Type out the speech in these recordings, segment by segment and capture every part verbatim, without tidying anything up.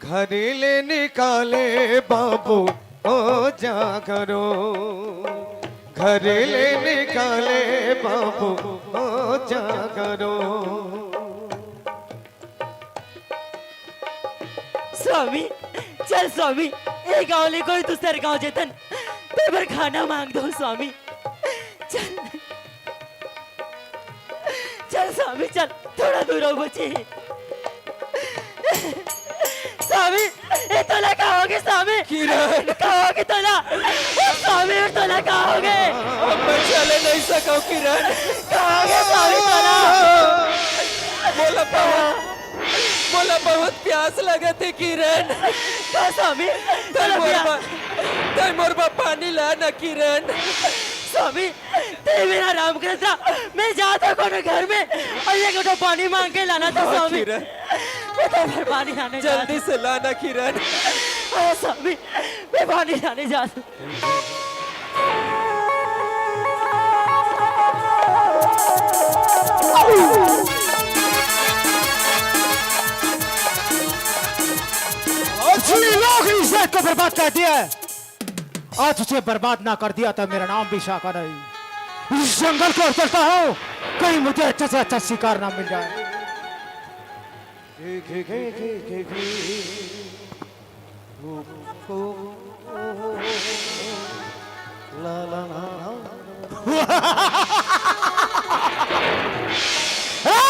घर ले निकाले बाबू, ओ जागरो। घर ले निकाले बाबू, ओ जागरो। स्वामी, चल स्वामी, ए गांव ले कोई दूसर गांव जेतन, तोर बर खाना मांग दो स्वामी। चल, चल स्वामी, चल, थोड़ा दूर अउ बचे। स्वामी, ए तोला का होगे स्वामी? किरण। का होगे तोला? ए स्वामी, ए तोला का होगे? अब मैं चले नहीं सकूं किरण। का होगे स्वामी तोला? मोला बहुत, मोला बहुत प्यास लगत हे किरण। का स्वामी? तै तोला मोर प्या- बा-, तै मोर बा पानी ला ना किरण। स्वामी, तै मेरा राम कृष्णा, मैं जाता कोनो घर में अउ एक लोटा पानी मांग के लाना था स्वामी। किरण। मैं तो घर पानी लाने जा जल्दी से लाना किरण। हाँ स्वामी, मैं पानी लाने जा। अच्छी लोग इज्जत को बर्बाद कर दिया है। आज उसे बर्बाद ना कर दिया तो मेरा नाम भी शाखा नहीं। इस जंगल को चलता हूँ, कहीं मुझे अच्छा से अच्छा शिकार ना मिल जाए। ए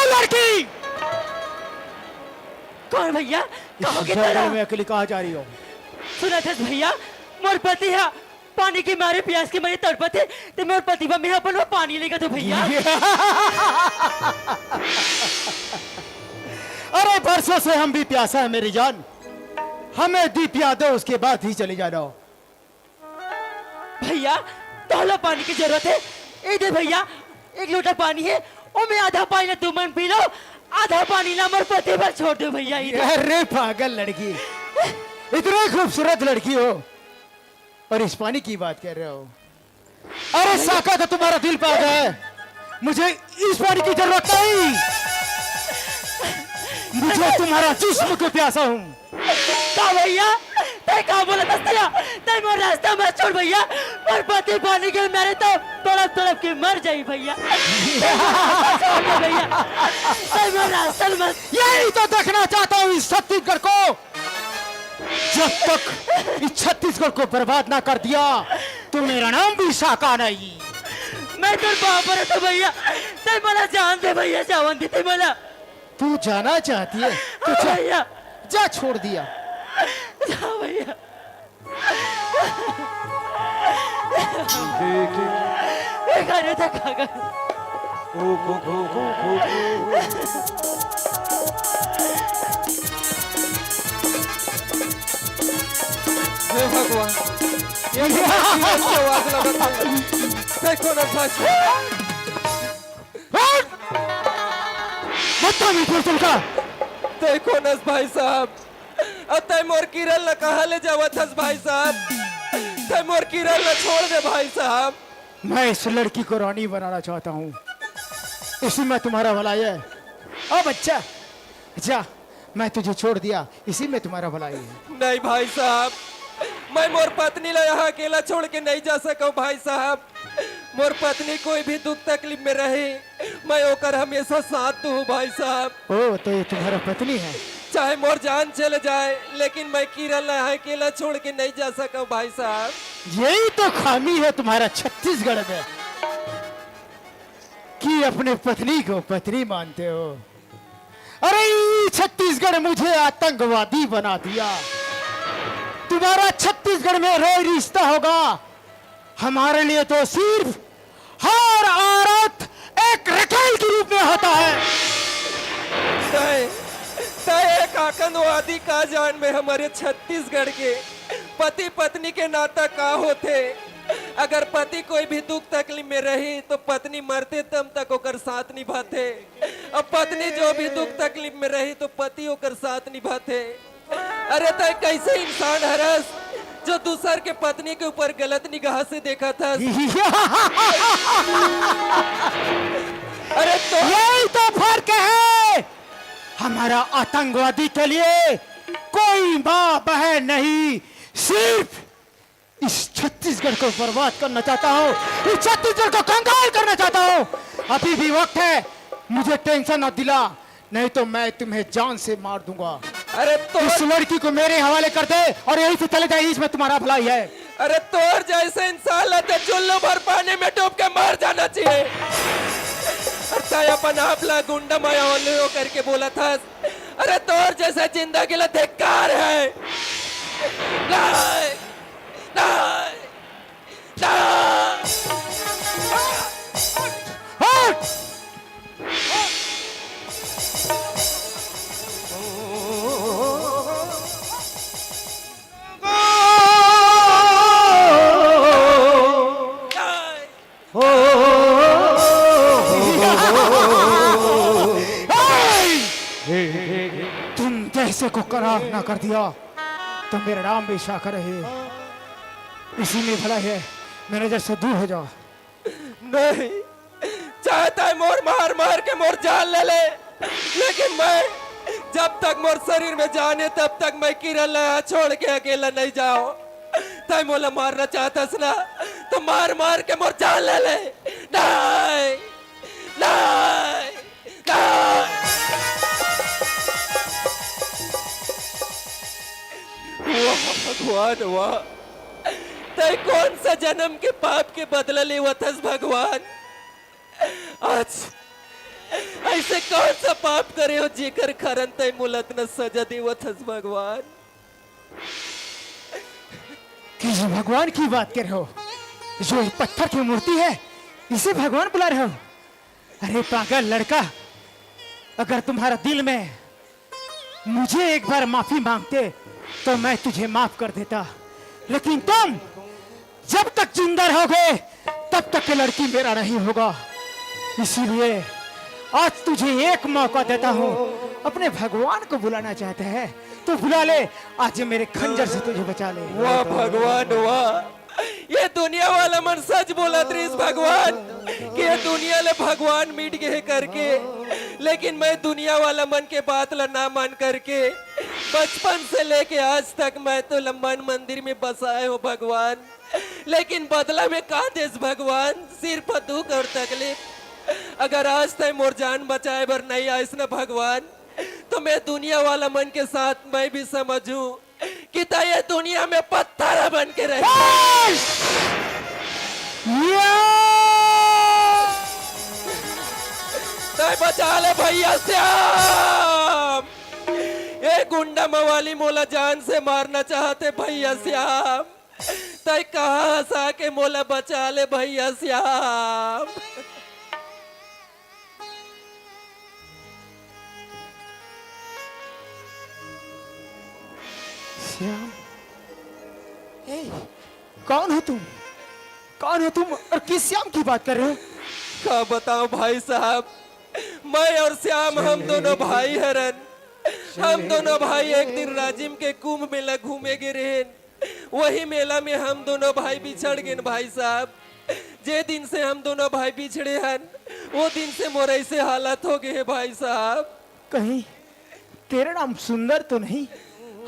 लड़की, कौन भैया? कहाँ के जंगल में अकेली कहाँ जा रही हो? सुनत हस भैया, मोर पति ह पानी के मारे, प्यास के मारे तड़पत हे, ते मोर पति बर मेहा अपन बर पानी लेगत हों भैया। अरे बरसों से हम भी प्यासा है मेरी जान, हमें दी पिया दो, उसके बाद ही चली जाना। भैया, तोला पानी के जरूरत हे? ए दे भैया, एक लोटा पानी हे, ओमे आधा पानी ला तुमन पी लो, आधा पानी ला मोर पति बर छोड़ दो भैया। अरे पागल लड़की, इतनी खूबसूरत लड़की हो और इस पानी की बात कर रहे हो? अरे शाखा, तो तुम्हारा दिल पागल है, मुझे इस पानी की जरूरत नहीं, मुझे तुम्हारा जिस्म को प्यासा हूँ। का भैया, ते का बोलत हस भैया? ते मोर रास्ता मत छोड़ भैया, मोर पति पानी के मारे तो तड़प तड़प के मर जाही भैया। ते मोर रास्ता छोड़ दे भैया, ते मोर रास्ता मत। यही तो देखना चाहता हूँ इस छत्तीसगढ़ को। जब तक इस छत्तीसगढ़ को बर्बाद ना कर दिया तो मेरा नाम भी शाखा नहीं। मैं तोर पाँव परत हों भैया, ते मोला जान दे भैया, जावन दे ते मोला। तू जाना चाहती है तो हाँ जा, भैया। जा, छोड़ दिया। जा भैया। ये गाने तक आ गए। हे भगवान, ये तो मैं किरण के आवाज लगत हे। देखो ना भाई साहब। हट! बदतमीज पुरुष का। देखो ना भाई साहब, अब तै मोर किरण ला कहाँ ले जावत हस भाई साहब? तै मोर किरण ला छोड़ दे भाई साहब। मैं इस लड़की को रानी बनाना चाहता हूँ, इसी में तुम्हारा भलाई है। अब अच्छा, जा, मैं तुझे छोड़ दिया, इसी में तुम्हारा भलाई है। नहीं भाई साहब, मैं मोर पत्नी ला यहाँ अकेला छोड़ के नहीं जा सकूँ भाई साहब। मोर पत्नी कोई भी दुख तकलीफ में रहे, मैं ओकर हमेशा साथ हूँ भाई साहब। ओ, तो ये तुम्हारा पत्नी है? चाहे मोर जान चले जाए, लेकिन मैं किरण ला यहाँ अकेला छोड़ के नहीं जा सकूँ भाई साहब। यही तो खामी है तुम्हारा छत्तीसगढ़ में कि अपने पत्नी को पत्नी मानते हो। अरे, छत्तीसगढ़ मुझे आतंकवादी बना दिया। तुम्हारा छत्तीसगढ़ में रोज रिश्ता होगा, हमारे लिए तो सिर्फ हर औरत एक रखेल के रूप में होता है। तय, तय एक आतंकवादी का जान में हमारे छत्तीसगढ़ के पति पत्नी के नाता का होथे? अगर पति कोई भी दुख तकलीफ में रही तो पत्नी मरते दम तक ओकर साथ निभाथे। अब पत्नी जो भी दुख तकलीफ में रही तो पति ओकर साथ निभाथे। अरे तय कैसे इंसान हरस जो दूसर के पत्नी के ऊपर गलत निगाह से देखत हस? अरे तो यही तो फर्क है हमारा आतंकवादी के लिए कोई माँ बहन नहीं, सिर्फ इस छत्तीसगढ़ को बर्बाद करना चाहता हूँ, इस छत्तीसगढ़ को कंगाल करना चाहता हूँ। अभी भी वक्त है, मुझे टेंशन ना दिला, नहीं तो मैं तुम्हें जान से मार दूंगा। अरे तो इस लड़की को मेरे हवाले कर दे और यहीं से चले जाइए, इसमें तुम्हारा भलाई है। अरे तोर जैसे इंसान ला तो चुल्लू भर पानी में डूब के मर जाना चाहिए। अरे तय अपन आप ला गुंडा माया वाले हो करके बोला था। अरे तोर जैसे जिंदगी ला धिक्कार है। नहीं, नहीं, नहीं। हट! तुम जैसे को करार ना कर दिया तो मेरा नाम भी शाकर है। इसी में भला है, मेरे नजर से दूर हो जाओ। नहीं, चाहता है मोर मार मार के मोर जान ले ले, लेकिन मैं जब तक मोर शरीर में जान है तब तक मैं किरण ला छोड़ के अकेला नहीं जाओ। तय मोला मारना चाहतस ना तो मार मार के मोर जान ले ले। नहीं, नहीं, नहीं। वाह भगवान वाह, तय कौन सा जन्म के पाप के बदला लेवत हस भगवान? आज ऐसे कौन सा पाप करे हो जेकर कारण तय मोला अतना सजा देवत हस भगवान? किस भगवान की बात कर रहे हो? जो एक पत्थर की मूर्ति है, इसे भगवान बुला रहे हो? अरे पागल लड़का, अगर तुम्हारा दिल में मुझे एक बार माफी मांगते तो मैं तुझे माफ कर देता, लेकिन तुम जब तक जिंदा रहोगे तब तक ये लड़की मेरा नहीं होगा। इसीलिए आज तुझे एक मौका देता हूँ, अपने भगवान को बुलाना चाहते हैं तो बुला ले, आज ये मेरे खंजर से तुझे बचा ले। वाह भगवान वाह, ये दुनिया वाला मन सच बोलत रहिस भगवान कि ये दुनिया ले भगवान मिट गए करके, लेकिन मैं दुनिया वाला मन के बात ला ना मान करके बचपन से लेके आज तक मैं तो ल-, मन मंदिर में बसाए हो भगवान, लेकिन बदला में का देस भगवान? सिर्फ दुख और तकलीफ। अगर आज तय मोर जान बचाए बर नहीं आइस ना भगवान, तो मैं दुनिया वाला मन के साथ मैं भी समझूं कि तय ये दुनिया में पत्थर बन के रहे। बस! या! तय बचा ले भैया श्याम, ये गुंडा मवाली मोला जान से मारना चाहते भैया श्याम, तय कहाँ हंसा के मोला बचा ले भैया श्याम। श्याम, ए, कौन हो तुम? कौन हो तुम और किस श्याम की बात कर रहे हो? का बताओ भाई साहब, मैं और श्याम हम दोनों भाई हरन। हम दोनों भाई एक दिन राजिम के कुंभ मेला घूमे गे रहेन। वही मेला में हम दोनों भाई बिछड़ गेन भाई साहब। जे दिन से हम दोनों भाई बिछड़े हन, वो दिन से मोर ऐसे हालत हो गए है भाई साहब। कहीं तेरा नाम सुंदर तो नहीं?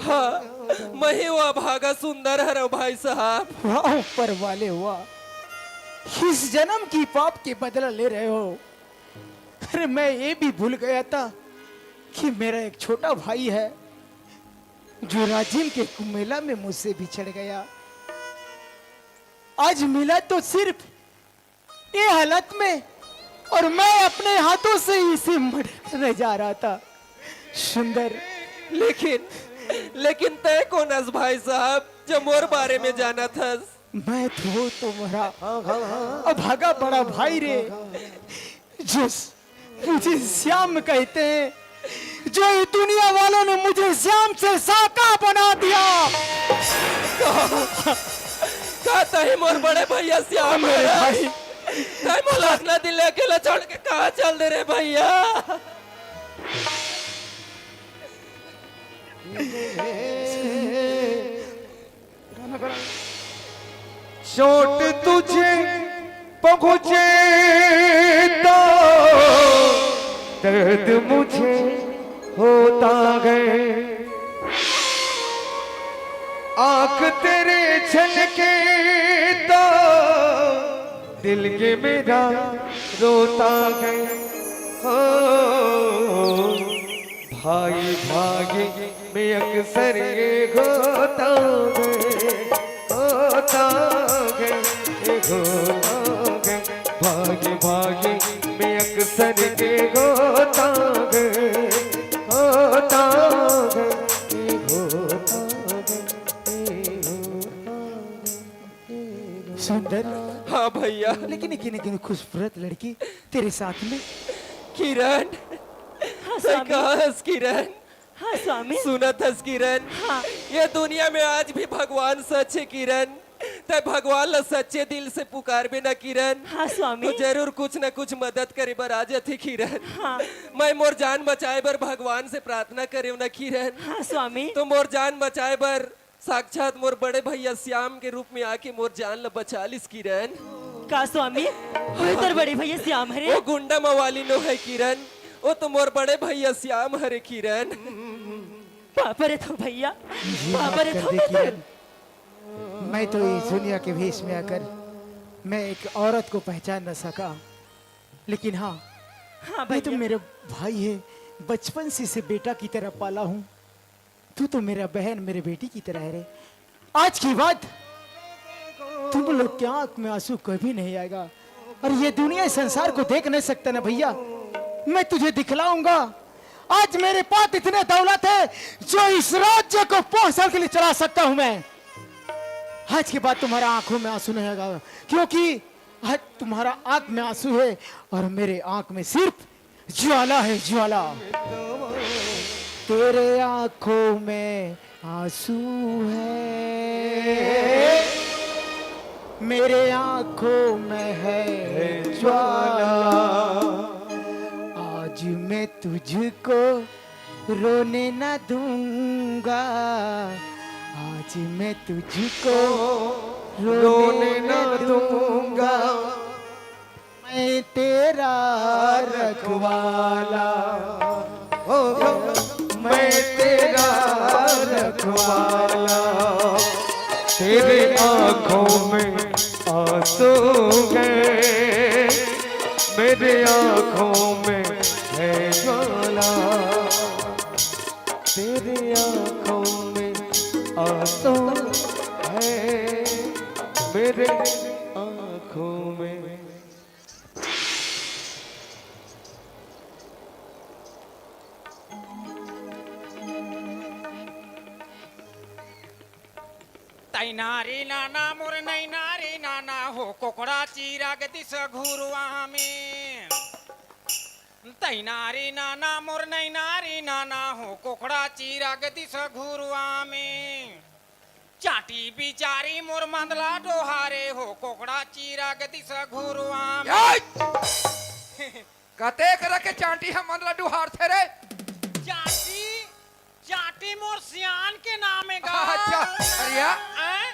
हाँ, मैं ही वो अभागा सुंदर हरव भाई साहब। वाह ऊपर वाले वाह, इस जन्म की पाप के बदला ले रहे हो। अरे मैं ये भी भूल गया था कि मेरा एक छोटा भाई है जो राजिम के कुंभ मेला में मुझसे बिछड़ गया। आज मिला तो सिर्फ ये हालत में, और मैं अपने हाथों से इसे मर्डर करने जा रहा था। सुंदर, लेकिन, लेकिन तय कौन हस भाई साहब जो मोर बारे में जानत हस? मैं तो तुम्हारा अभागा बड़ा भाई रे, जो मुझे श्याम कहते हैं, जो ये दुनिया वालों ने मुझे श्याम से साका बना दिया। का तही मोर बड़े भैया श्याम मेरे है? भाई। तय मोला अतना दिन ले अकेला छोड़ के कहाँ चल दे रे भैया? चोट तुझे पहुंचे तो दर्द मुझे होता है। आंख तेरे छलके तो दिल के मेरा रोता गए। हो भाई भाई, मैं अक्सर ये होता गए, होता गए, ये होता गए। भाई भाई, मैं अक्सर ये होता गए, होता गए, ये होता गए। सुंदर। हाँ भैया। लेकिन एक, एक खूबसूरत लड़की तेरे साथ में। किरण। हाँ, तै स्वामी। कहाँ हस किरण? हाँ, स्वामी। सुनत हस किरण? हाँ। ये दुनिया में आज भी भगवान सच हे किरण। तै भगवान ला सच्चे दिल से पुकारबे ना किरण। हाँ, स्वामी। तो जरूर कुछ ना कुछ मदद करे बर आ जाथे किरण। हाँ। मैं मोर जान बचाए बर भगवान से प्रार्थना करेंव ना किरण। हाँ, स्वामी। तो मोर जान बचाए बर साक्षात मोर बड़े भैया श्याम के रूप में आके मोर जान ला बचा लिस किरण। का स्वामी? ओए तोर बड़े भैया श्याम हरे? वो गुंडा मवाली नो है किरण, वो तो मोर बड़े भैया श्याम हरे किरण। बाप रे तो भैया, ये बाप माफ रे कर तो दे मैं तो किरण। मैं तो इस दुनिया के भेष में आकर मैं एक औरत को पहचान न सका, लेकिन हाँ, हाँ ये तो भैया। मेरा भाई है, बचपन से इसे बेटा की तरह पाला हूँ। तू तो मेरा बहन, मेरे बेटी की तरह है रे। आज के बाद तुम लोग के आंख में आंसू कभी नहीं आएगा, और ये दुनिया इस संसार को देख नहीं सकता ना भैया। मैं तुझे दिखलाऊंगा, आज मेरे पास इतने दौलत है जो इस राज्य को पाँच साल के लिए चला सकता हूं मैं। आज के बाद तुम्हारा आंखों में आंसू नहीं आएगा, क्योंकि आज तुम्हारा आंख में आंसू है और मेरे आंख में सिर्फ ज्वाला है, ज्वाला। तेरे आंखों में आंसू है, मेरे आंखों में है ज्वाला। आज मैं तुझको रोने ना दूंगा, आज मैं तुझको रोने ना दूंगा। मैं तेरा रखवाला, ओ, मैं तेरा रखवाला। तेरे आंखों में आंसू है, मेरे आंखों में है ज्वाला। तेरे आंखों में आंसू है, मेरे आंखों में। तैनारी नाना मोर नैनारी नाना हो, कोकड़ा चीरा के दिस घुरुआ में। तैनारी नाना मोर नैनारी नाना हो, कोकड़ा चीरा के दिस घुरुआ में। चाटी बिचारी मोर मंदला डोहारे हो, कोकड़ा चीरा के दिस घुरुआ में। ए! कतेक रखे चांटी ह मंदला डोहारथे रे? चांटी, चांटी मोर सियान के नाम हे गा। अच्छा, अरे या? हैं?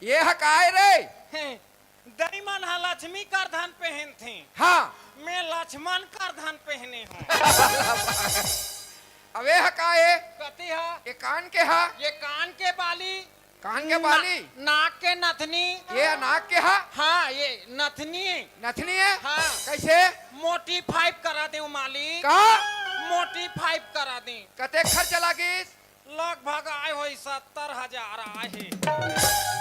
ये ह काय रे? हैं, दई मन ह लक्ष्मी करधन पहनथे। हाँ। मैं लक्ष्मण करधन पहने हूँ। अब ये ह का हे? कती ह? ये कान के ह? ये कान के बाली। कान के बाली? ना-, नाक के नथनी। ये नाक के ह? हाँ, ये नथनी हे। नथनी हे? हाँ। कैसे? मोटी फाइव करा दे मालिक। का? मोटी फाइव करा दे। कते खर्च लागिस? लगभग आए होही सत्तर हजार आए हे।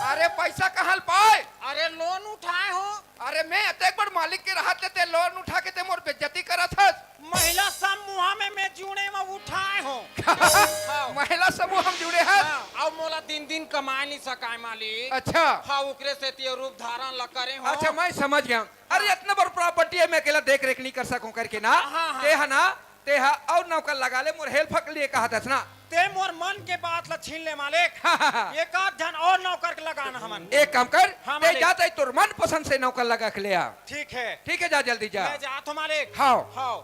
अरे पैसा कहाँ ले पाए? अरे लोन उठाए हो। अरे मैं अतेक बड़ मालिक के रहत ले ते लोन उठा के ते मोर बेइज्जती करत हस। महिला समूह में मैं जुड़े में उठाए हो। हाँ। महिला समूह में जुड़े हस? हाँ, अउ मोला दिन दिन कमाए नहीं सकाए मालिक। अच्छा। हाँ, ओकरे सेती रूप धारण ला करे हो। अच्छा, मैं समझ गया। अरे, इतना बड़ प्रॉपर्टी हे, मैं अकेला देख रेख नहीं कर सकूं करके ना। हाँ, हाँ। ते ह ना, ते ह अउ नौकर लगा ले, मोर हेल्प के लिए कहत हस ना। ते मोर मन के बात ला छीन ले मालिक। हाँ, हाँ, हाँ। एक आध झन अउ नौकर के लगाना हमन। एक काम कर, हाँ, ते मालिक। जा, ते तोर मन पसंद से नौकर लगा के ले आ। ठीक हे। ठीक हे, जा जल्दी जा। मैं जात हूँ मालिक। हाँ। हाँ।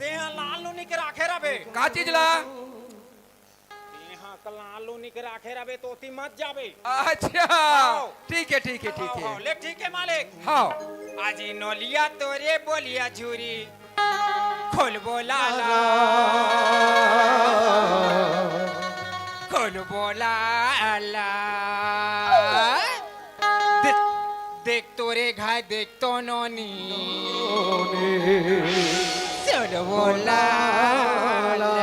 ते ह लाल नूनी के राखे रबे। का चीज ला? तेहा कल आलू निक राखे रबे तो ओती मत जाबे। अच्छा, हाँ। ठीक हे, ठीक हे, ठीक हे। हाँ, हाँ, ले ठीक हे मालिक। हाँ। आज नोलिया तोरे बोलिया झूरी, खोल बोला ला, खोल बोला ला। दे-, देख तो रे घाय, देख तो नोनी। सुन बोला ला।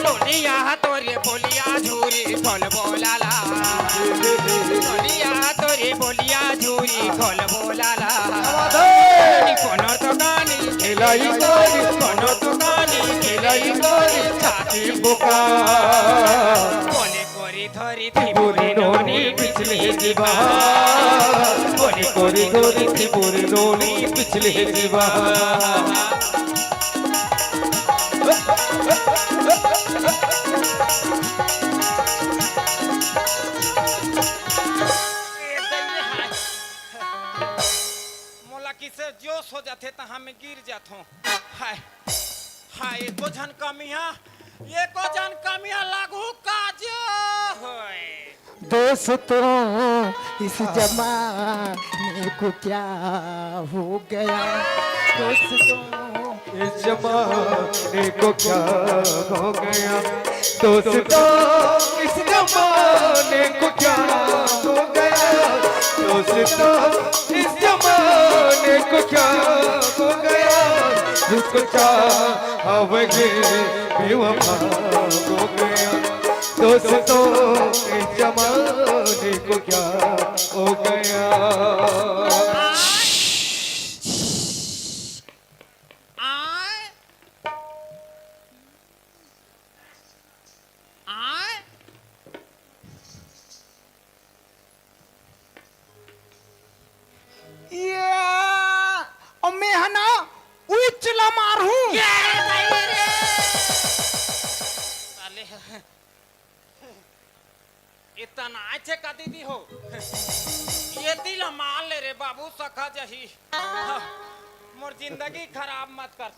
लोनिया तोरे बोलिया झूरी खोल बोलाला। लोनिया तोरे बोलिया झूरी खोल बोलाला। नी कोनो तो गानी खेलाई कोरी, कोनो तो गानी खेलाई कोरी, छाती बोका। कोने कोरी धरी थी बोरी नोनी पिछले जीवा। कोने कोरी धरी थी बोरी नोनी पिछले जीवा। ए दइये हाय। मोला किसे जोश हो जाथे, तहाँ मैं गिर जाथों। हाय, हाय, एको झन कमिया, एको झन कमिया लागू काज होय। दोस्तों, इस जमाने को क्या हो गया? दोस्तों, इस जमाने को क्या हो गया? दोस्तों, इस जमाने को क्या हो गया? दोस्तों, इस जमाने को क्या हो गया? जिसको चाहा वही बेवफा हो गया। दोस्तों, इस जमाने को क्या हो गया? आय, आय। या, अउ मैं ह ना उइच ला मारहूं। ये नहीं रे। साले, इतना अच्छे का दीदी हो। ये दिल मार ले रे बाबू, सखा जही। मोर जिंदगी खराब मत कर।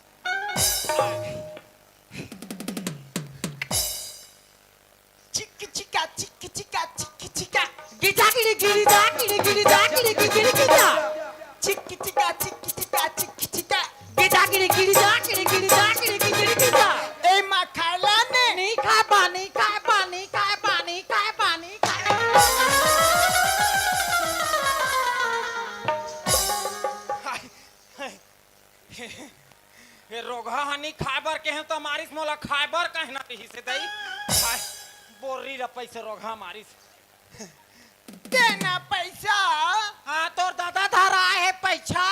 चिक चिका, चिक चिका, चिक चिका। गिजा गिरी गिरी जा, गिरी गिरी जा, गिरी गिरी गिरी गिजा। चिक चिका, चिक चिका, चिक चिका। गिजा गिरी गिरी जा, गिरी गिरी जा, गिरी गिरी गिरी गिजा। ए माँ खाला ने। नी खाबा, नी खाबा, नी खाबा, नी खाबा, नी खाबा। हाय, हाय। हे रोगहा ह नी खाए बर केहेंव त मारिस, मोला खाए बर कहना रहिस हे दई। हाय, बोर्री ल पैसे रोगहा मारिस। देना पैसा। हाँ, तोर दादा धरा हे पैसा।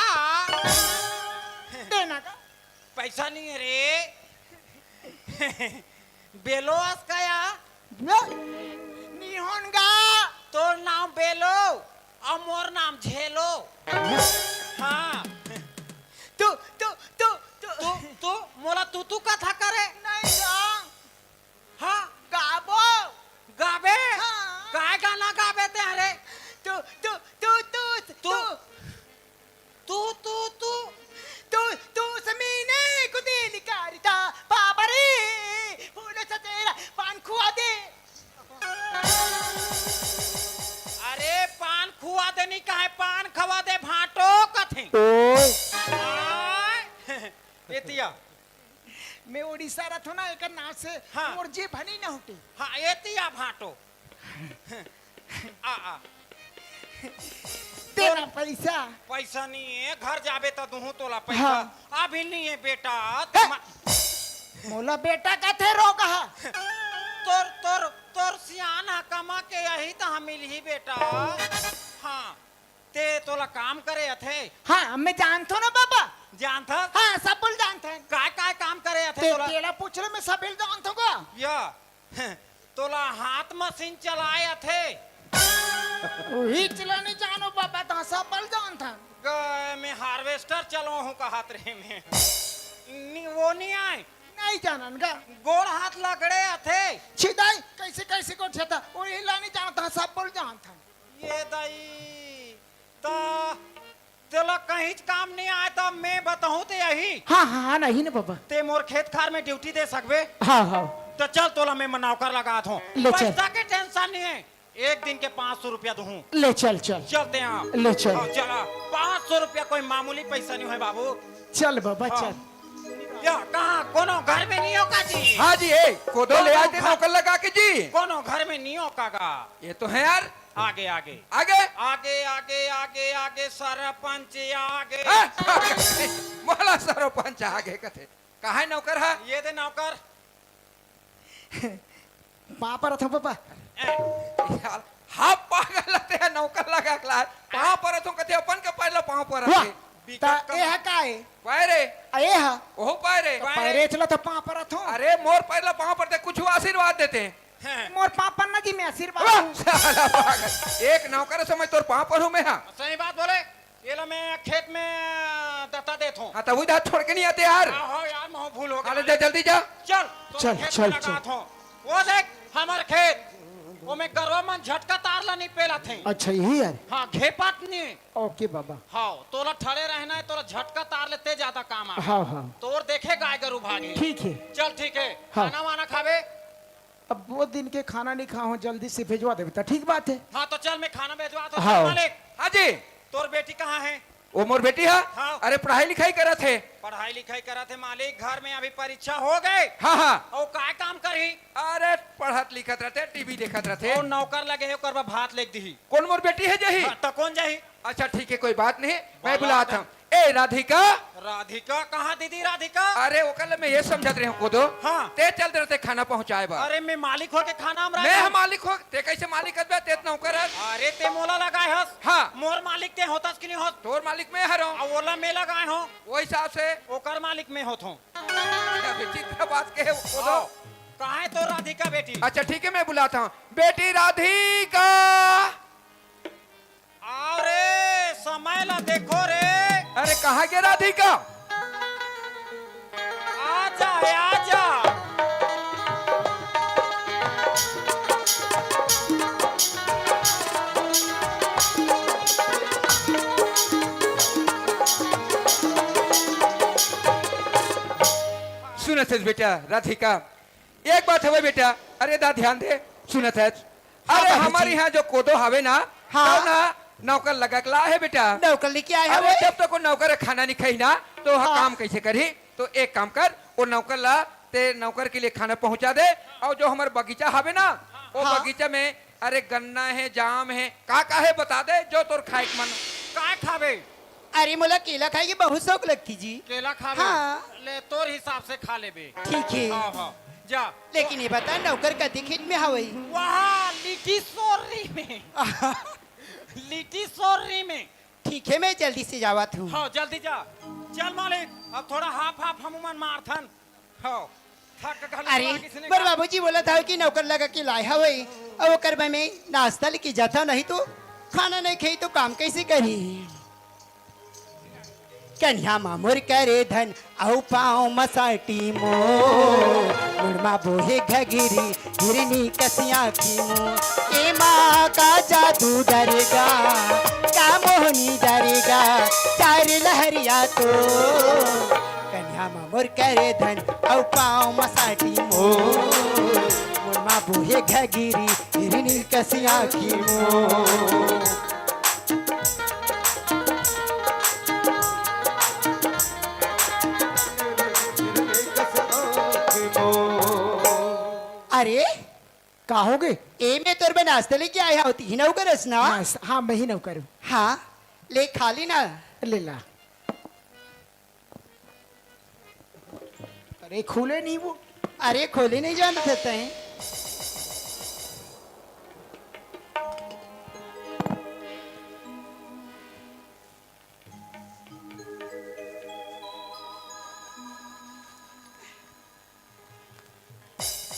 देना का? पैसा नहीं है रे। बेलो अस काया? नी होन गा। तोर नाम बेलो, अउ मोर नाम झेलो। हाँ। तू, तू, तू, तू। तू, तू, मोला तू, तू कथा करे? नहीं गा। हाँ। गाबो। गाबे? हाँ। काय गाना गाबे ते हरे? तू, तू, तू, तू, तू। तू। तू, तू, तू। तू, तू समीने कुदेली कारिता, बाबा रे, फूल सतेरा, पान खुआ दे। अरे, पान खुआ दे नी कहे, पान खवा दे, भांटो कथे। ओए। आय। एतिया। मैं उड़ीसा रथो ना, एकर नाम से हाँ। मोर जीभ ह नी न उठे। हाँ, एतिया भांटो। आ, आ। तेरा पैसा। पैसा नहीं है, घर जाबे त दूहूं तोला पैसा। हाँ। अभी नहीं है बेटा। हे! तमा- मोला बेटा कथे रोगहा। तोर, तोर, तोर सियान ह कमा के यही त हम मिलही बेटा। हाँ। ते तोला काम करे अथे? हाँ, मैं जानथो ना बाबा। जानथस? हाँ, सब बोल जानथन। काय, काय काम करे अथे ते तोला? तेला पूछ ले, मैं सब बोल जानथो का? या। तोला हाथ मशीन चलाए अथे? उही चला नहीं जानो बाबा, त सब बोल जानथन। गए, मैं harvester चलाहूं कहत रहे मैं। नी, वो नहीं आए। नहीं जानन गा। गोड़ हाथ लगड़े अथे। छिदाई, कैसे, कैसे गोड़ छता? उही ला नहीं जानता, सब बोल जानथन। ये दई, त तेला कहीं काम नहीं आय, त मैं बताहूं ते यही। हाँ, हाँ, हाँ, नहीं ना बाबा। ते मोर खेत खार में ड्यूटी दे सकबे? हाँ, हाँ। त चल, तोला मैं नौकर लगात हूँ। ले चल। पैसा के टेंशन नहीं है, एक दिन के पाँच सौ रुपया दूँ। ले चल, चल। चलते हैं। ले चल। हाँ, चला। पाँच सौ रुपया कोई मामूली पैसा नहीं है बाबू। चल बाबा, हाँ। चल। या, कहाँ? कोनो घर में नहीं हो का जी? हाँ जी, ए, कोदो कोनो ले आते घर नौकर लगा के जी। कोनो घर में नहीं हो का गा? ये तो है यार। आगे, आगे। आगे? आगे, आगे, आगे, आगे, सरपंच आगे। हाँ, मोला सरपंच आगे कथे। कहाँ है नौकर हा? ये दे नौकर। पाँव परत हूँ पापा। ए, यार, हाँ पागल ते नौकर लगा के ला। पाँव परत हूँ कथे, अपन के पैर ला पाँव परत वाह। हे। ता ए हा का ए? पैरे। आ ए हा? ओहो पैरे। पैरे चला तो पाँव परत हूँ। अरे मोर पैर ला पाँव परते, कुछ आशीर्वाद देते। हैं। मोर पाँव परना जी, मैं आशीर्वाद वाह, दूँ। साला पागल। एक नौकर समझ तोर पाँव परहूँ मैं हा। सही बात बोले। ये ला मैं खेत में दत्ता देत हूँ। हाँ, तब उधर छोड़ के नहीं आते यार। हाँ, हाँ यार, मैं भूल हो गया। अरे जा, जल्दी जा। चल, तो चल, खेत चल, में चल। लगात हूँ। वो देख, हमार खेत, वो में गरवा मन झटका तार ला नहीं पेला थे। अच्छा, यही यार। हाँ, घेपात नहीं। ओके बाबा। हाँ, तोला ठड़े रहना है, तोला झटका तार लेते ज्यादा काम आ। हाँ, हाँ। तोर देखे गाय गरु भागे। ठीक है। चल, ठीक है। हाँ। खाना वाना खाबे? अब वो दिन के खाना नहीं खाहूँ, जल्दी से भेजवा देबे त ठीक बात है। हाँ, तो चल, मैं खाना भेजवा तो हाँ। चल, मालिक। हाँ जी। तोर बेटी कहाँ है? वो मोर बेटी है। हाँ। अरे, पढ़ाई लिखाई करत है। पढ़ाई लिखाई करत है मालिक, घर में अभी परीक्षा हो गए। हाँ, हाँ। और काय काम करही? अरे, पढ़त लिखत रहते, टीवी देखत रहते। और नौकर लगे है, ओकर बर भात लेके दिही। कौन मोर बेटी है जही? हाँ, तो कौन जही? अच्छा, ठीक है, कोई बात नहीं, मैं बुलात हूँ। ए, राधिका। राधिका? कहाँ दीदी राधिका? अरे, ओकर ले मैं ये समझत रहे हूँ, कोदो। हाँ। ते चल दे रहते खाना पहुँचाए बर। अरे, मैं मालिक हो के खाना हम मैं रखा हम हूँ। मालिक हो, ते कैसे मालिक हस बे? ते तो नौकर हस। अरे, ते मोला लगाए हस। हाँ। मोर मालिक ते होतस कि नहीं होत? तोर मालिक मैं हरौं। आ, ओला मैं लगाए हूँ। वो हिसाब से। ओकर मालिक मैं होत हूँ। क्या विचित्र बात कहे, कोदो। हाँ। कहाँ है तो राधिका बेटी? अच्छा, ठीक है, मैं बुलाता हूँ। बेटी राधिका। अरे, समय ला देखो रे। अरे, कहाँ गे राधिका? आजा, आजा। सुनत हस बेटा राधिका, एक बात हवे बेटा, अरे दा ध्यान दे, सुनत है। हाँ अरे बाबूजी। हमारे यहाँ जो कोदो हवे ना, हाँ। तो ना नौकर लगा के ला है बेटा। नौकर लेके आए अरे हवे? जब तक वो नौकर खाना नहीं खाई ना, तो वह हाँ। काम कैसे करी? तो एक काम कर, वो नौकर ला, ते नौकर के लिए खाना पहुँचा दे, और जो हमारे बगीचा हवे ना, वो हाँ। बगीचा में अरे गन्ना है, जाम है, का का है बता दे, जो तोर खाए के मन। काय खाबे? अरे मोला केला खाए के बहुत शौक लगती जी। केला खाबे? हाँ। ले तोर हिसाब से खा लेबे। ठीक है। हाँ, हाँ, जा। लेकिन ये बता नौकर कति खेत में हवई? वहाँ लिटी सोरी में। लिटी सोरी में। ठीक है, मैं जल्दी से जावत हूँ। हाँ, जल्दी जा। चल मालिक, अब थोड़ा हाफ हाफ हम मन मारथन। हाँ, थक घलो अरे, लागिस ने मोर का। बाबूजी बोलत हवे कि नौकर लगा के लाए हवई, अउ ओकर बर में नाश्ता लेके जाथंव, नहीं तो खाना नहीं खाई तो काम कैसे करी? कनिहा मा मोर करे धन, अउ पाँव मा साटी मोर, मुड़ मा बोहे घगिरी, हिरनी कसिया की मोर। एमा का जादू डरेगा, का मोहनी डरेगा, चार लहरिया तो। कनिहा मा मोर करे धन, अउ पाँव मा साटी मोर। मोर मा बोहे घगिरी, हिरनी कसिया की मोर। अरे, का हो गे? ए, मैं तोर बर नाश्ता लेके आए हंव, तिही नौकर अस ना? नाश्ता, हाँ, मैं ही नौकर हूँ। हाँ, ले खा ले ना। ले ला। अरे खोले नहीं वो। अरे खोले नहीं जानत हे तैं।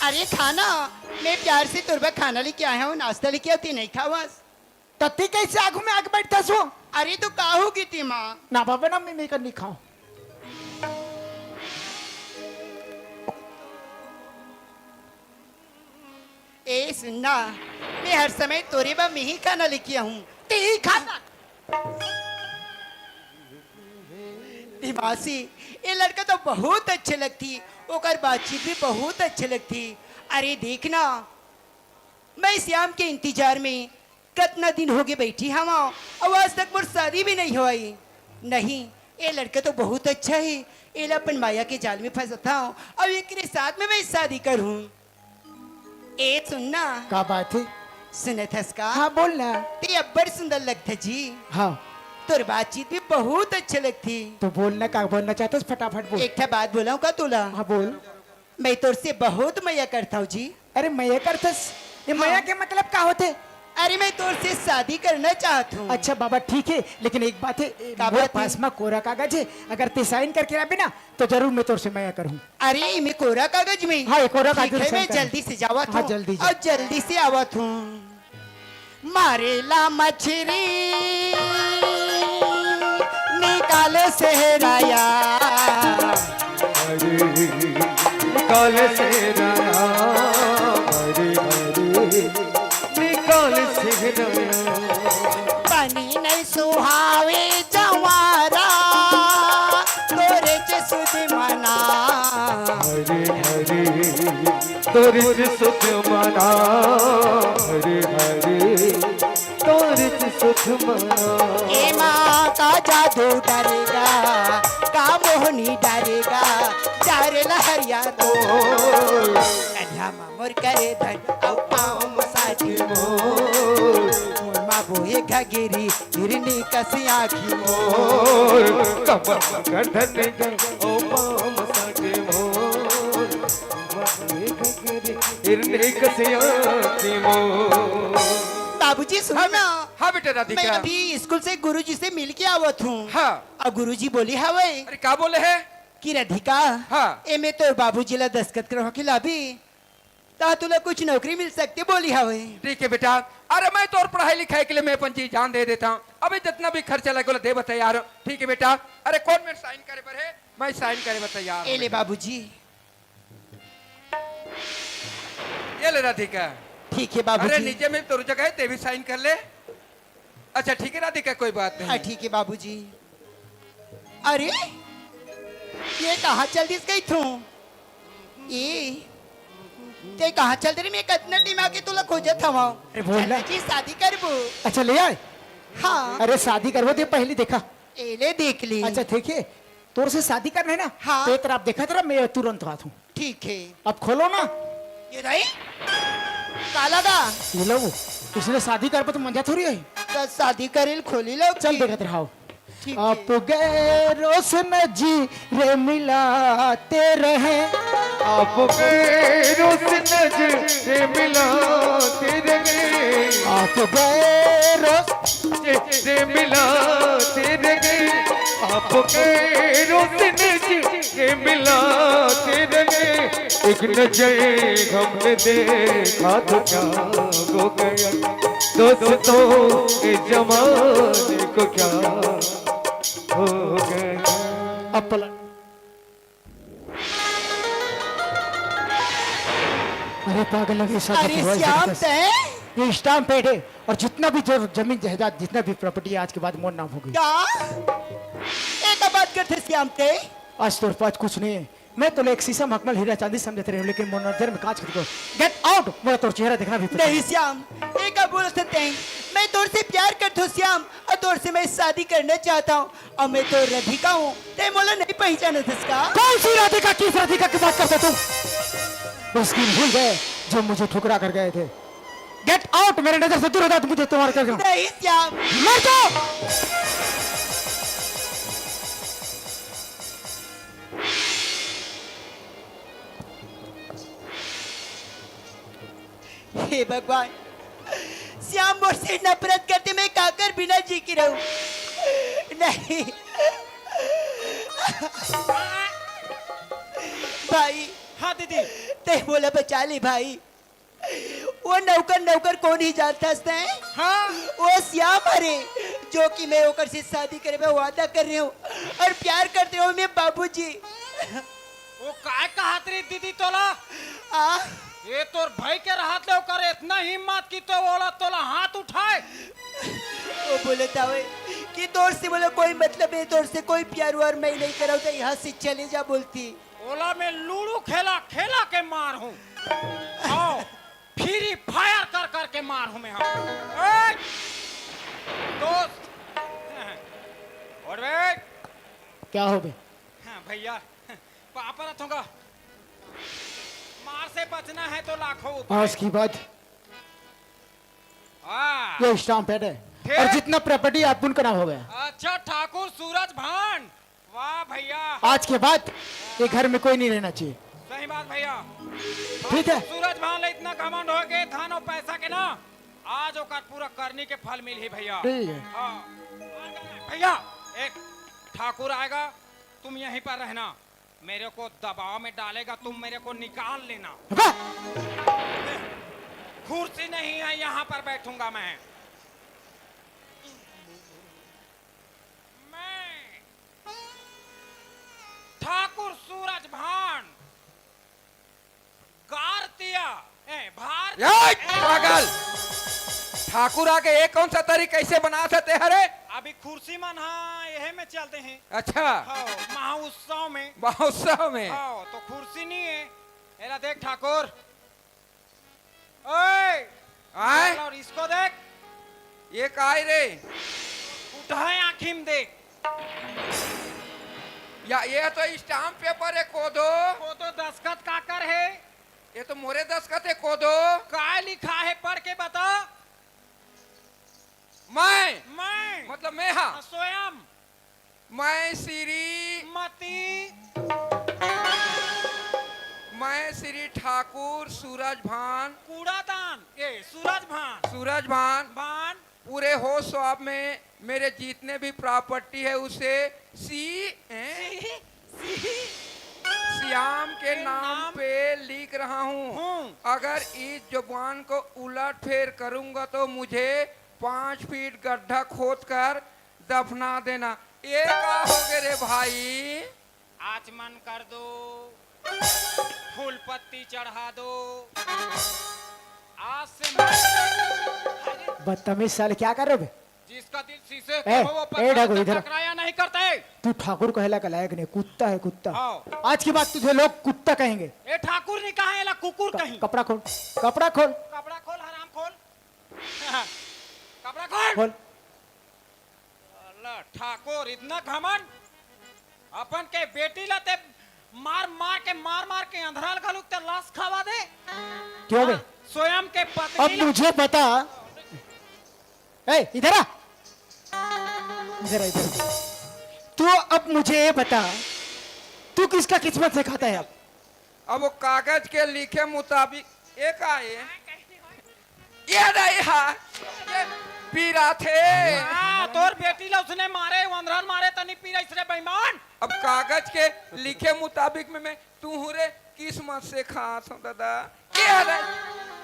अरे खा ना, मैं प्यार से तोर बर खाना लेके आए हंव, नाश्ता लेके आए हंव, तैं नहीं खावस। त तैं कैसे आगू में आके बैठथस वो? अरे तो का हो गे तेमा? ना बाबा ना, मैं, मैं कर नहीं खाऊं। ए सुन ना, मैं हर समय तोरे बर मैं ही खाना लेके आहूं, ते ही खाना। दिमासी, ये लड़का तो बहुत अच्छे लगथे, ओकर बातचीत भी बहुत अच्छे लगथे। अरे देख ना, मैं श्याम के इंतजार में कतना दिन होगे बइठी हवं, अउ आज तक मोर शादी भी नहीं होय। नहीं, ये लड़का तो बहुत अच्छा हे, एला अपन माया के जाल में फंसाथंव, अउ एकरे साथ में मैं शादी करहूं। ए सुन ना। का बात हे? सुनत हस का? हाँ, बोल ना। ते अब्बड़ सुंदर लगथे जी। हाँ। तोर बातचीत भी बहुत अच्छा लगथे। तो बोल ना, का बोलना चाहत हस, फटाफट बोल। एक ठा बात बोलंव का तोला? हाँ, बोल। मैं तोर से बहुत मया करथंव जी। अरे, मया करथस? ये हाँ। मया के मतलब का होथे? अरे, मैं तोर से शादी करना चाहत हूँ। अच्छा बाबा, ठीक हे, लेकिन एक बात हे, का मोर बात हे? पास में कोरा कागज हे, अगर ते साइन करके लाबे ना, तो जरूर मैं तोर से मया करहूँ। अरे, एमे कोरा कागज में? हाँ, ये कोरा ठीक कागज हे, में मैं साइन कर। जल्दी से जावत हाँ, हूँ। जल्दी जा। अउ जल्दी से आवत हूँ। मारेला मछरी निकाल सेहराया। अरे, निकाल सेहराया। अरे, अरे, निकाल सेहराया। पानी नहीं सुहावे जवारा, तोरे च सुध मना। हरे हरे, तोरे च सुध मना। हरे हरे, तोरे च सुध मना। एमा का जादू डरेगा, का मोहनी डरेगा, डरे लहरिया तो। ओ। कन्या मोर करे धन अउ पाँव म साटी मोर। मोर मा बोहे घगेरी हिरनी कस आँखी मोर। कमर म गंधन गंग अउ पाँव म साटी मोर। मोर मा बोहे घगेरी हिरनी कस आँखी मोर। बाबूजी, सुनो हाँ, ना। हाँ बेटा राधिका। मैं अभी स्कूल से गुरुजी से मिल के आवत हूँ। हाँ। अउ गुरुजी बोले हवय। अरे, का बोले हे? कि राधिका, हाँ। एमे तोर बाबूजी ला दस्तखत करवा के लाबे। त तुला कुछ नौकरी मिल सकथे बोली हवे। ठीक हे बेटा, अरे मैं तोर पढ़ाई लिखाई के लिए मैं अपन जी जान दे देथंव। अबे जितना भी खर्चा लगे ओला देबर तैयार हंव। ठीक हे बेटा, अरे कौन मेर साइन करे बर हे? मैं साइन करे बर तैयार हंव ए ले बेटा। बाबूजी। ये ले राधिका। ठीक हे बाबूजी। अरे नीचे में तोर जगह हे, ते भी साइन कर ले। अच्छा ठीक हे राधिका, कोई बात नहीं। हाँ, ठीक हे बाबूजी। अरे, ये कहाँ चल दिस कहिथंव? ए, ते कहाँ चल दे रे? मैं कतना time आके तोला खोजत हवंव। अरे बोल ना। जी, शादी करबो। अच्छा, ले आए? हाँ। अरे शादी करबो ते पहली देखा। ए ले देख ले। अच्छा ठीक हे, तोर से शादी करना हे ना? हाँ। तो ये तरफ देखा तेरा, मैं तुरंत आत हूँ। ठीक हे। अब खोलो ना। ये दाई, का लगा? ये लो, इसने शादी कर पे तो मजा थोड़ी आई। त शादी करेल खोली लो चल की? देखत रहो। ठीक हे। आप गैरों से नजरे मिलाते रहे। आप गैरों से नजरे मिलाते रहे। आप गैरों से नजरे मिलाते रहे। आप गैरों से नजरे मिलाते रहे। एक नजर हमने देखा तो क्या हो गया, दोस्तों, इस जमाने को क्या हो गया। अब पलट। अरे पागल लगे, ऐसा अरे मत हुआ, श्याम, ऐसा तय? ये स्टाम्प पैड है और जितना भी जो जमीन जायदाद, जितना भी प्रॉपर्टी है, आज के बाद मोर नाम होगी। का? एक बात करथे श्याम, तय? आज तोर पास कुछ नहीं है। मैं तोला एक शीशा मखमल हीरा चांदी समझत रहे हूँ, लेकिन मोर नजर में कांच खरीदो। Get out! मोला तोर चेहरा देखना भी पसंद नहीं। श्याम, ये का बोलत हस तय? मैं तोर से प्यार करत हूँ श्याम, और तोर से मैं शादी करना चाहता हूँ, और मैं तोर राधिका हूँ, तय मोला नहीं पहचानत हस का? कौन सी राधिका, किस राधिका की बात करते तुम? वो स्कीम भूल गए जो मुझे ठुकरा कर गए थे। Get out! मेरे नजर से दूर हो जा, मुझे तुम्हारे करके नहीं श्याम। मर जाओ। हे भगवान, श्याम मोर से नफरत करथे, मैं काकर बिना जी के रहूं? नहीं भाई। हाँ दीदी। तय मोला बचा ले भाई। वो नौकर, नौकर कोन हे जानथस तय? हाँ। वो श्याम हरे, जो कि मैं ओकर से शादी करे बर वादा करे हूँ और प्यार करत हूँ मैं बाबूजी। वो काय कहत रही दीदी तोला? आ? ये तोर भाई के रहत ले ओकर इतना हिम्मत कि तो ओला तोला हाथ उठाए। वो बोलत हवे कि तोर से मोला कोई मतलब नहीं, तोर से कोई प्यार व्यार मैं नहीं करव, तो यहाँ से चले जा बोलती। ओला मैं लूडो खेला खेला के मार हूँ। आओ, फ्री फायर कर कर के मार हूँ मैं। हाँ, ए, दोस्त, और बे, क्या हो बे? हाँ भैया, पापा रथोंगा। मार से बचना है तो लाखों उपाय। आज की बात, हाँ। ये स्टाम्प पैड है ठीक। और जितना प्रॉपर्टी आप उनका नाम हो गया। अच्छा ठाकुर सूरज भान, वाह भैया। आज के बाद ये घर में कोई नहीं रहना चाहिए। सही बात भैया। ठीक है। सूरज भान ले इतना घमंड हो गए धन और पैसा के ना, आज ओकर पूरा करनी के फल मिलही भैया। ठीक है। हाँ। भैया, एक ठाकुर आएगा, तुम यहीं पर रहना, मेरे को दबाव में डालेगा, तुम मेरे को निकाल लेना। वाह! कुर्सी नहीं है, यहाँ पर बैठूंगा मैं। मैं ठाकुर सूरज भान, गारतिया, ए, भारत, ए, ए, पागल। ठाकुर आके ये कौन सा तरी कैसे बना सकते हरे? अभी कुर्सी मन हा यही में चलते हैं। अच्छा। हाँ, महोत्सव में। महोत्सव में। हाँ, तो कुर्सी नहीं है। एला देख ठाकुर। ओए, आए? और इसको देख। ये काय रे? उठाए आँखी में देख। या ये तो स्टाम्प पेपर है कोदो। वो तो दस्खत काकर है। ये तो मोरे दस्खत है कोदो। काय लिखा है पढ़ के बता। मैं मैं मतलब मैं हाँ। स्वयं मैं श्री मती मैं श्री ठाकुर सूरज भान कूड़ादान, ए सूरज भान, सूरज भान भान पूरे होश स्वाब में मेरे जितने भी प्रॉपर्टी है उसे सी ए? श्याम के के नाम नाम पे लिख रहा हूँ। हूँ। अगर इस जुबान को उलट फेर करूंगा तो मुझे पाँच फीट गड्ढा खोद कर दफना देना। ये का हो गए रे भाई? आचमन कर दो, फूल पत्ती चढ़ा दो। आज से मैं, अरे, बदतमीज साले, क्या कर रहे हो बे? जिसका दिल शीशे ए, का हो, वो ए, पत्थर ठाकुर, से इधर आ। टकराया नहीं करते। तू ठाकुर कहला का लायक नहीं, कुत्ता है कुत्ता। हाँ। आज के बाद तुझे लोग कुत्ता कहेंगे। ए ठाकुर नहीं कहा, एला कुकुर कहीं। कपड़ा खोल, कपड़ा खोल। कपड़ा खोल, हराम खोल। कपड़ा खोल। खोल। अल्लाह ठाकुर, इतना घमंड। अपन के बेटी ला ते मार मार के, मार मार के अंधराल घलुक ते लाश खावा दे। क्यों बे? हाँ, स्वयं के पत्नी अब ला- मुझे बता, ए, इधर आ, इधर आ, इधर। तू अब मुझे ये बता, तू किसका किस्मत से खाता है अब? अब वो कागज के लिखे मुताबिक एक आए, ये नहीं है, ये पीरा थे। हाँ, तोर बेटी ला उसने मारे, वो अंधराल मारे, तनी पीरा इसरे बेईमान। अब कागज के लिखे मुताबिक में मैं तू हूँ रे, किस्मत से खात हूँ दादा। ये नहीं,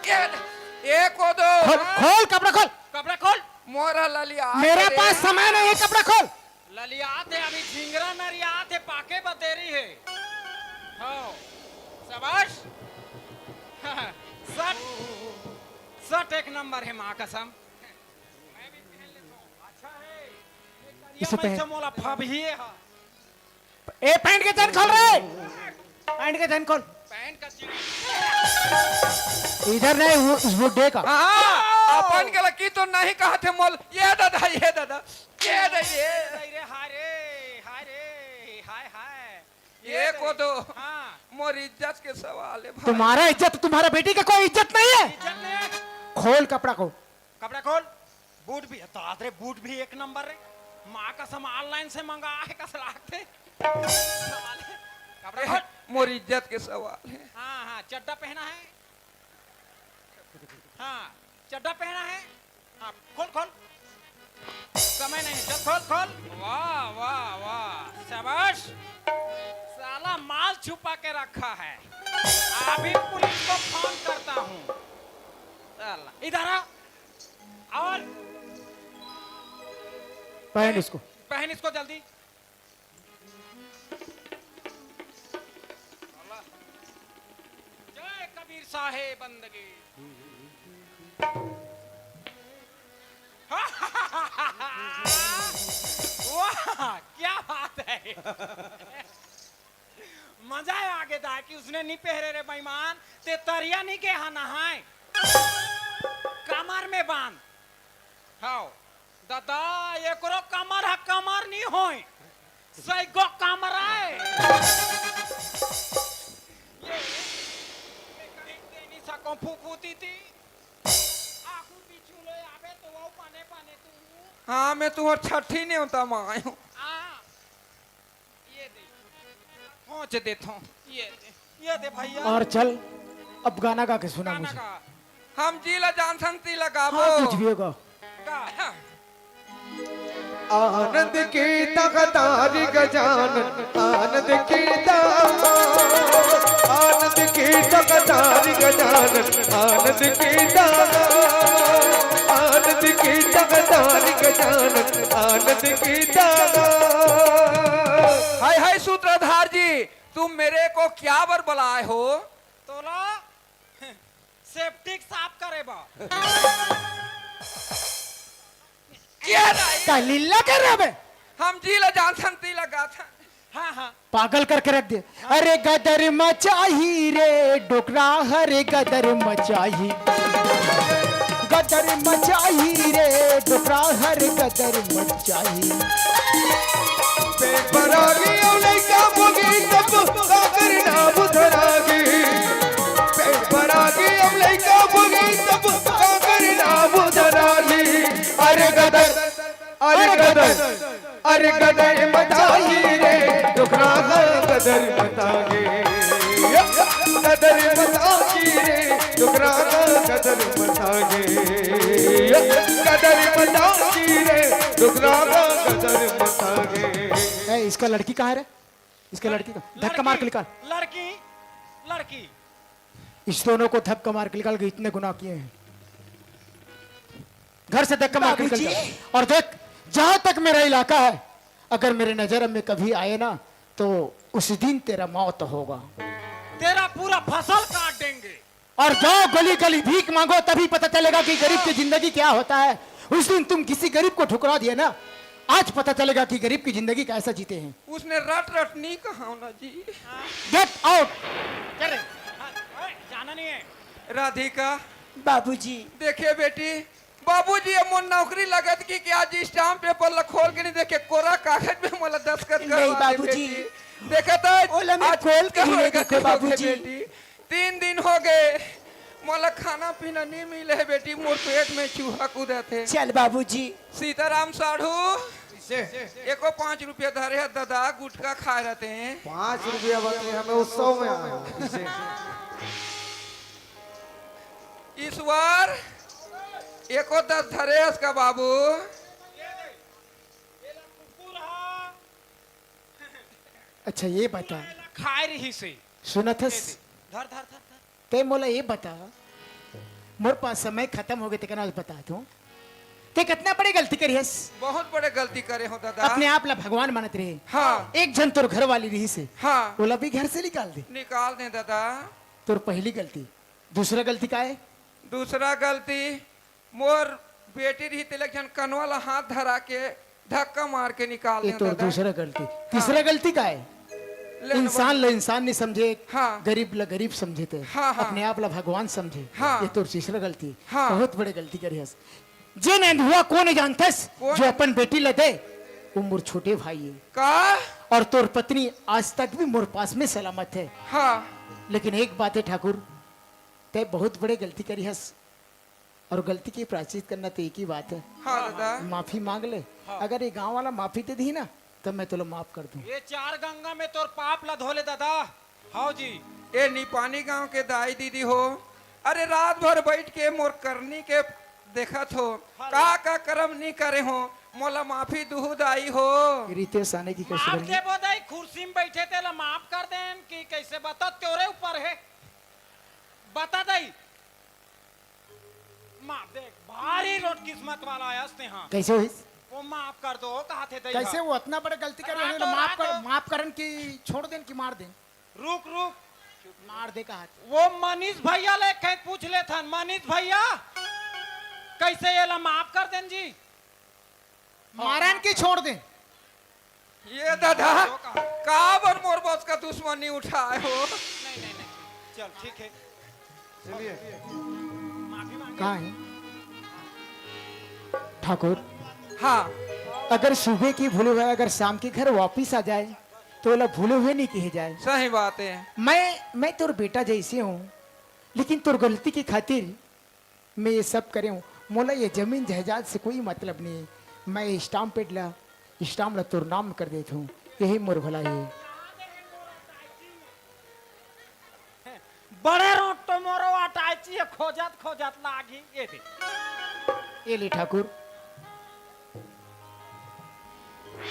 ये नहीं, ये कोदो। खोल, खोल, कपड़ा खोल। कपड़ा खोल। मोरा ललिया मेरे रे। पास समय नहीं है, कपड़ा खोल। ललियात है, अभी झिंगरा नरियात है, पाके बतेरी है। हाँ, शाबाश। सट, सट एक नंबर है, माँ कसम। अच्छा है। इसे मैं पहन। से मोला फबहिए हा। ए, पैंट के चैन खोल रे, पैंट के चैन खोल। पैंट का चिड़ी। इधर नहीं, वो, उस बुड्ढे का। हाँ, अपन के लकी तो नहीं कहा थे मोल। ये दादा, ये दादा, ये दादा, ये। नहीं रे, हाय रे, हाय रे, हाय, हाय। ये कोदो। हाँ। मोर इज्जत के सवाल है भाई। तुम्हारा इज्जत, तुम्हारा बेटी का कोई इज्जत नहीं है। इज्जत नहीं है। खोल कपड़ा को। कपड़ा खोल। बूट भी है, दाद रे, बूट भी एक नंबर रे। माँ कसम, ऑनलाइन से मंगा है, कस लागते। कपड़ा खोल। मोर इज्जत के सवाल है। हाँ, हाँ, चड्डा पहना है। हाँ, चड्डा पहना है। हाँ, खोल, खोल। समय नहीं, चल, खोल, खोल। वाह, वाह, वाह, शाबाश। साला माल छुपा के रखा है। अभी पुलिस को फोन करता हूँ। साला, इधर आ। और पहन इसको। पहन इसको जल्दी। जय कबीर। पीर साहेब बंदगी। वाह, क्या बात है। मजा आ गे दाई कि उसने नी पहरे रे बेईमान, ते तरिया नी गे हा नहाए। कमर में बांध। हाव। दादा, एकरो कमर ह कमर नी होय, सैगो कमर आय। ये, ये कहीं दे नी सको फूफूती थी। आगू पीछू ले आबे तो वो पाने पाने तू। हाँ, मैं तुहर छठी नेवता मा आयो। हाँ। ये दे। पहुंच देथों। ये दे। ये दे भैया। और चल, अब गाना गा के सुना गाना मुझे। गा। हम जी ला जानथन ती ला गाबो। हाँ, कुछ भी होगा। गा। आनंद की तकदारी गजानन, आनंद की दा-, आनंद की तकदारी गजानन, आनंद की दा-, आनंद की तकदारी गजानन, आनंद की दा-। हाय हाय सूत्रधार जी, तुम मेरे को क्या बर बुलाए हो? तोला सेप्टिक साफ करे बा। क्या नहीं? का लीला कर रहे बे? हम जी ला जानथन ती ला गाथन। हाँ, हाँ। पागल करके रख दे। अरे गदर मचाही रे डोकरा, हरे गदर मचाही। गदर मचाही रे डोकरा, हरे गदर मचाही। पेट भरागी अउ लइका बोगी तब काकर ना बुधरागी। पेट भरागी अउ लइका बोगी तब काकर ना बुधरागी। अरे गदर, अरे गदर, अरे गदर मचाही रे, डोकरा हा गदर मचागे। गदर मचाही रे, डोकरा हा गदर मचागे। गदर मचाही रे, डोकरा हा गदर मचागे। ए, इसका लड़की कहाँ है रे? इसका लड़की का धक्का मार के निकाल। लड़की, लड़की। इस दोनों को धक्का मार के निकाल के इतने गुनाह किए हैं। घर से धक्का मार के निकल बाबूजी। जा। और देख, जहां तक मेरा इलाका है, अगर मेरे नजर में कभी आए ना, तो उसी दिन तेरा मौत होगा। तेरा पूरा फसल काट देंगे। और जाओ गली गली भीख मांगो, तभी पता चलेगा कि गरीब की जिंदगी क्या होता है। उस दिन तुम किसी गरीब को ठुकरा दिए ना, आज पता चलेगा कि गरीब की जिंदगी कैसा जीते हैं। उसने रट रट नहीं कहा ना जी। Get out। क्या रे? हाँ, ओए, जाना नहीं है। राधिका। बाबूजी। देखिए बेटी, बाबूजी, ये मोर नौकरी लगत कि, कि आज stamp paper ला खोल के नहीं देखे, कोरा कागज में मोला दस्तखत नहीं, करवा दे बाबूजी। बेटी। देखत है, ओला मैं आज खोल के नहीं देखो बाबूजी। बेटी, तीन दिन हो गए, मोला खाना पीना नहीं मिले है बेटी, मोर पेट में चूहा कूदत है। चल बाबूजी। सीताराम साढ़ू, एको पाँच रुपया धरे है दादा, गुटखा खाए रहते हैं। पाँच रुपया बदले हमें उत्सव में आया। ईश्वर, एको दस धरे हस का बाबू? अच्छा, ये बता। खाए रही से। सुनत हस? धर, धर, धर, धर। ते मोला ये बता, मोर पास समय खत्म हो गए, ते कहना बता तू। ते कितना बड़े गलती करी हस? बहुत बड़े गलती करे हो दादा। अपने आप ला भगवान मानत रहे। हाँ। एक झन तोर घर वाली रही से। हाँ। ओला भी घर से निकाल दे। निकाल दे दादा। तोर पहली गलती। दूसरा गलती का है? दूसरा गलती, मोर बेटी रही, तेला एक झन कनवा ला हाथ धरा के धक्का मार के निकाल ये दे तो दादा। दूसरा गलती। हाँ। तीसरा गलती का है? ले ना इंसान बाबू। ला इंसान नहीं समझे, हाँ। गरीब ला गरीब समझे थे। हाँ, हाँ। अपने आप ला भगवान समझे। हाँ। ये तो तीसरा गलती। हाँ। बहुत बड़े गलती करे हस। जे नंदुआ को नहीं जानतस, कौन? जो अपन बेटी ला दे, वो मोर छोटे भाई है। का? और तोर पत्नी आज तक भी मोर पास में सलामत है। हाँ। लेकिन एक बात है ठाकुर, तय बहुत बड़े गलती करी हस, और गलती की प्रायश्चित करना तो एक ही बात है। हाँ दादा। माफी मांग ले। हाँ। अगर ये गांव वाला माफी दे दी ना, तब मैं तोला माफ कर दूं। ये चार गंगा में तोर पाप ला धो ले दादा। हाव जी। ए निपानी गांव के दाई दीदी हो, अरे रात भर बैठ के मोर करनी के देखत हो, हाँ। का का करम नी करे हो, मोला माफी दुहू दाई हो। रितेश आने की कोशिश माफ करेंगे। देबो दाई, कुर्सी में बैठे तेला माफ कर देन कि कैसे, बता, तोरे ऊपर है। बता दाई। माफ दे, भारी रोट किस्मत वाला आयस ते, हाँ। कैसे होइस? वो माफ कर दो, कहा थे दाई, कैसे हाँ। वो इतना बड़ा गलती करे, रात उन्हें हो, माफ रात कर, हो। माफ करन की छोड़ देन की मार देन? रुक, रुक। मार दे कहा। वो मनीष भैया ले कहीं पूछ लेथन, मनीष भैया, कैसे ये ला माफ कर देन जी? मारन के छोड़ दे। ये दादा, का बर मोर बस का दुश्मनी उठाए हो? नहीं, नहीं, नहीं, चल, ठीक है। चलिए। माफी मांगे। कहाँ है ठाकुर? हाँ। अगर सुबह की भूले हुए अगर शाम के घर वापिस आ जाए, तो ओला भूले हुए नहीं कहे जाए। सही बात है। मैं, मैं तोर बेटा जैसे हूँ, लेकिन तोर गलती की खातिर मैं ये सब करे हूँ। मोला ये जमीन जायदाद से कोई मतलब नहीं है। मैं स्टाम्प पेड ला, स्टाम्प ला तोर नाम कर देत हूँ, यही मोर भलाई है। बड़े रोटो मोरो अटाची है, खोजत खोजत लागी, ये दे। ये ले ठाकुर।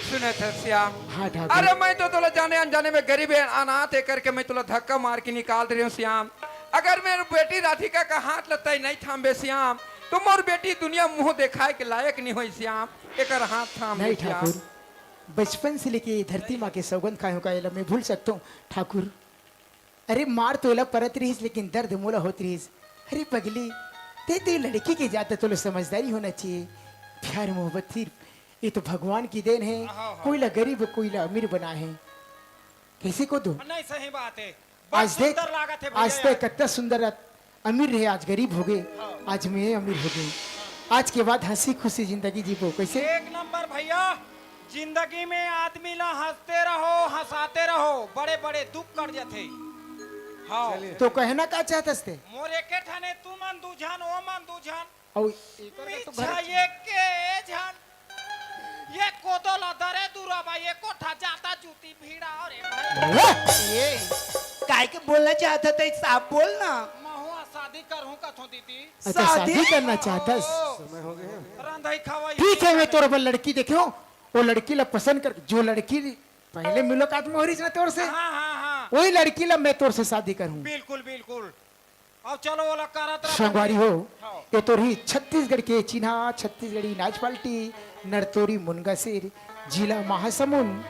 सुने थे श्याम। हाँ ठाकुर। अरे मैं तो तोला जाने अनजाने में गरीब है, अनाथ है करके मैं तोला धक्का मार के निकाल दे रहे हूँ श्याम। अगर मेरे बेटी राधिका का हाथ ल तैं नहीं थामबे श्याम, तो मोर बेटी दुनिया मुंह दिखाए के लायक नहीं होई श्याम। एकर हाथ थाम नहीं ले श्याम। ठाकुर, बचपन से लेके ये धरती माँ के सौगंध खाए हूँ का, एला मैं भूल सकता हूँ ठाकुर? अरे मार तो एला परत रहिस, लेकिन दर्द मोला होत रहिस। अरे पगली, ते तो ये लड़की के जात तोला समझदारी होना चाहिए। प्यार मोहब्बत सिर्फ ये तो भगवान की देन है। हाँ, हाँ। कोई ला गरीब, कोई ला अमीर बना है। कैसे को दो? नहीं, सही बात है। आज बहुत देख, सुंदर लागत है भैया आज यार। देख, कितना सुंदर रह-, अमीर रहे, आज गरीब हो गए, हाँ। आज मैं अमीर हो गए। आज के बाद हंसी खुशी जिंदगी जीबो। कैसे? एक नंबर भैया, जिंदगी में आदमी ला हंसते रहो, हंसाते रहो, बड़े बड़े दुख कट जाते। हाँ। चलिए। तो कहना का चाहत हस ते? मोर एके ठने, तू मन दू झन, ओ मन दू झन। अउ एकर तो पीछा घर एके झन। ये कोदो ला दरे दूरा बा, ये कोठा जाता जूती भीड़ा रे भाई। ये काय के बोलना चाहत हस ते साफ बोल ना। महुआ शादी करहूं कथों दीदी। अच्छा, शादी? शादी करना चाहत हस? ओ। समय हो गया। रंधई खवई। ठीक है, मैं तोर बर लड़की देखे हूँ, वो लड़की ला पसंद कर, जो लड़की पहले मुलाकात में हो रही ना तोर से, हाँ, हाँ, हाँ। वही लड़की ला मैं तोर से शादी करूँ। बिल्कुल, बिल्कुल। अब चलो, ओला करत रह संगवारी हो, हाँ। ये तोर ही छत्तीसगढ़ के चिन्हा, छत्तीसगढ़ी नाच पार्टी, नरतोरी मुनगा शेर, जिला महासमुंद,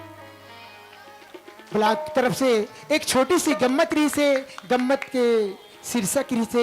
ब्लॉक तरफ से एक छोटी सी गम्मत रहिसे, गम्मत के शीर्षक रहिसे।